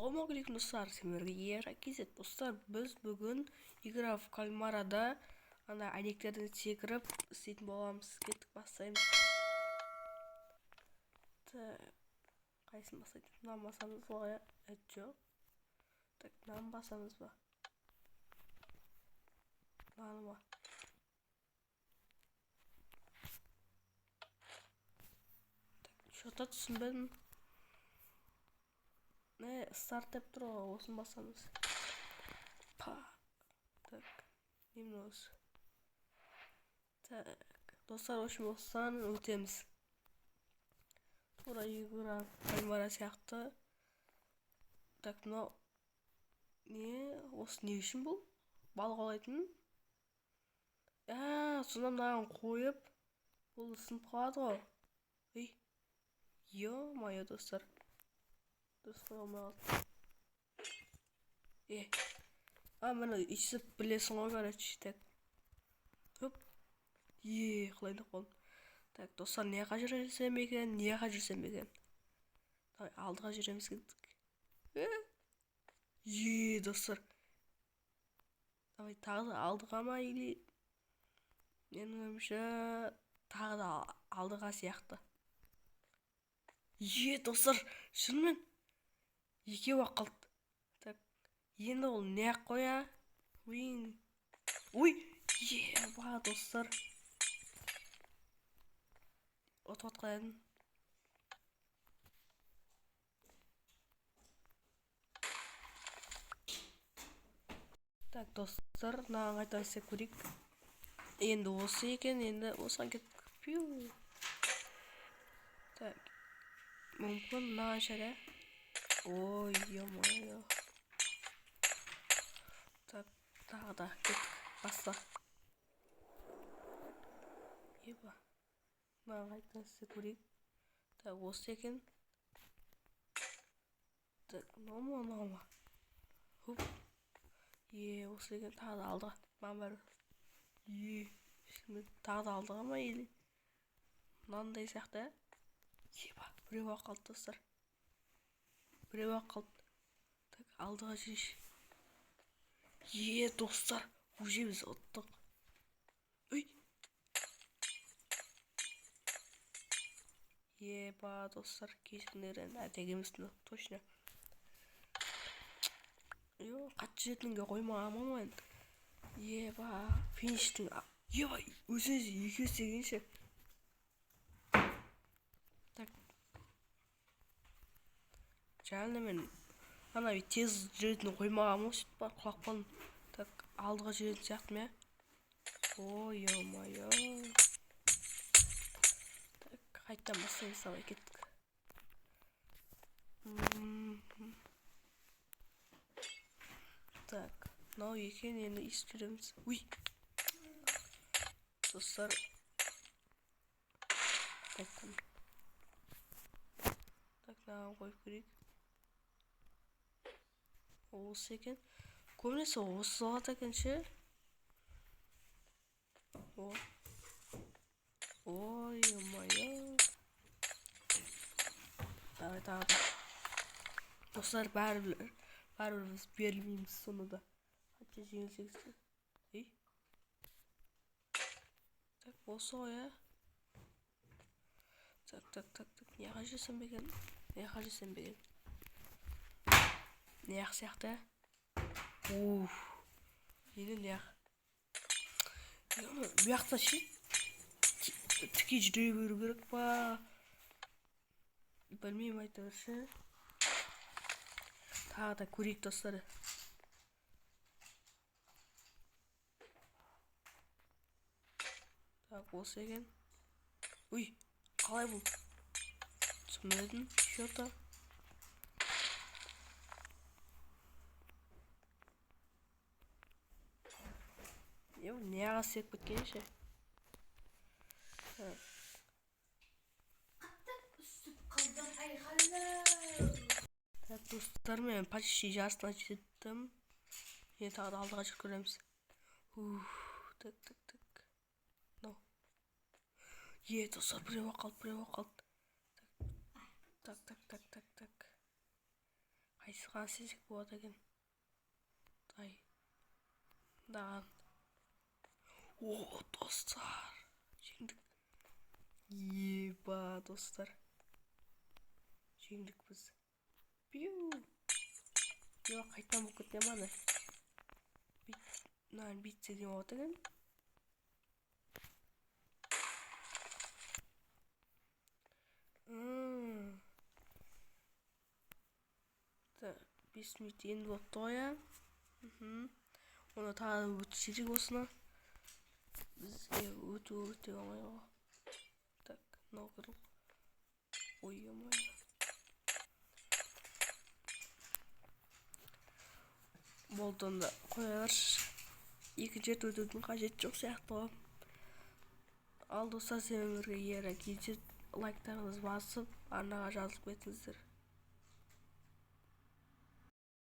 Ассалаумағалейкум, достар, сіздерге Ера KZ. Достар, біз бүгін Игра в кальмарада ана әйнектерден секіріп істейтін боламыз. Кеттік, бастаймыз. Так, қайсысын бастайды? Мынаны басамыз ғой, иә? Жоқ. Так, мынаны басамыз ба? Мынаны ма? Так, что-то түсінбедім. Не, старт деп тұр ғой, осыны басамыз. Па. Так, немене осы? Так, достар, в общем, осыдан өтеміз. Тура Игра кальмара сияқты. Так, мынау не? Осы не үшін бұл? Балық аулайтын? А, сонда мынаған қойып, бұл сынып қалады ғой. Ей, ё-моё, достар. Дұрыс қоя алмай қалдым. Е, а, міне, өйстіп білесің ғой, короче, так. Хоп. Е, құлайын деп қалдым. Так, достар, не жаққа жүрсем екен, не жаққа жүрсем екен? Давай, алдыға жүреміз, кеттік. Е, достар. Давай, тағы да алдыға ма, или менің ойымша тағы да алдыға сияқты. Е, достар, шынымен екеу ақ қалды. Так, енді ол не ақ қоя? Уин. Ой, еба, достар. Ұтып отқан едім. Так, достар, мынаған қайтадан істеп көрейік. Енді осы екен, енді осыған кеттік. Пиу. Так, мүмкін мынаған шығар, иә? Ой, ё-моё. Так, тағы да кеттік. Баста. Еба. Мынаған қайтадан істеп көрейік. Так, осы екен. Так, мынау ма, мынау ма? Хоп. Е, осы екен, тағы да алдыға. Маған бәрібір. Е, шынымен тағы да алдыға ма, или мынандай сияқты, ә? Еба, біреу ақ қалды, достар. Біреу ақ қалды. Так, алдыға жүрейінші. Е, достар, уже біз ұттық. Ой. Еба, достар, кешіріңдер енді, әтек емес мынау, точно. Йо, қатты жүретінге қоймағанмын ғой енді. Еба, фиништің, еба, өзіңіз екеуі істегенше. Так. Жаңа мен ана тез жүретін қоймағанмын ғой, сөйтіп барып құлап қалдым. Так, алдыға жүретін сияқтымын, иә? Ой, ё-моё. Так, қайтадан бастаймыз, давай, кеттік. Так, мынау екен, енді естіп жүреміз. Уй. Достар. Қайтадан. Так, мынаған қойып көрейік. Осы екен. Көбінесе осы соғады екен ше. О. Ой, ё-моё. Давай, тағы да. Достар, бәрібір, бәрібір біз берілмейміз соны да. Қанша жеңілсек те. Ей. Так, осы ғой, ә? Так, так, так, так. Неға жүрсем екен? Неға жүрсем екен? Неғ сияқты, ә? Уф. Енді неғ. Бұл жақта ше тіке жүре беру керек па? Білмеймін, әйтеуір ше. Тағы да көрейік, достар. Так, осы екен. Ой, қалай бұл? Түсінбедім, что-то. Не, бұл неға істеп кеткен ше? Так. Үсіп қалдым, айғайлап. Так, достар, мен почти жартысына жеттім. Енді тағы да алдыға жүріп көреміз. Уф, так, так, так. Мынау. Е, достар, біреу ақ қалды, біреу ақ қалды. Так, так, так, так, так. Қайсыға істесек болады екен? Ай, мынаған. О, достар, жеңдік! Еба, достар, жеңдік біз! Пиу! Е, қайтадан болып кетті ма? Ана мынаны бүйтсе не болады екен? Так, 5 минут енді болыпты ғой, иә. Оны тағы да өтсек, осыны бізге өту өте оңай ғой. Так, мынау кір. Ой, ё-моё, болды, онда қоя берші, екінші рет өтудің қажеті жоқ сияқты ғой. Ал, достар, сенімен бірге Ера Кейзет. Лайктарыңызды басып, арнаға жазылып кетіңіздер.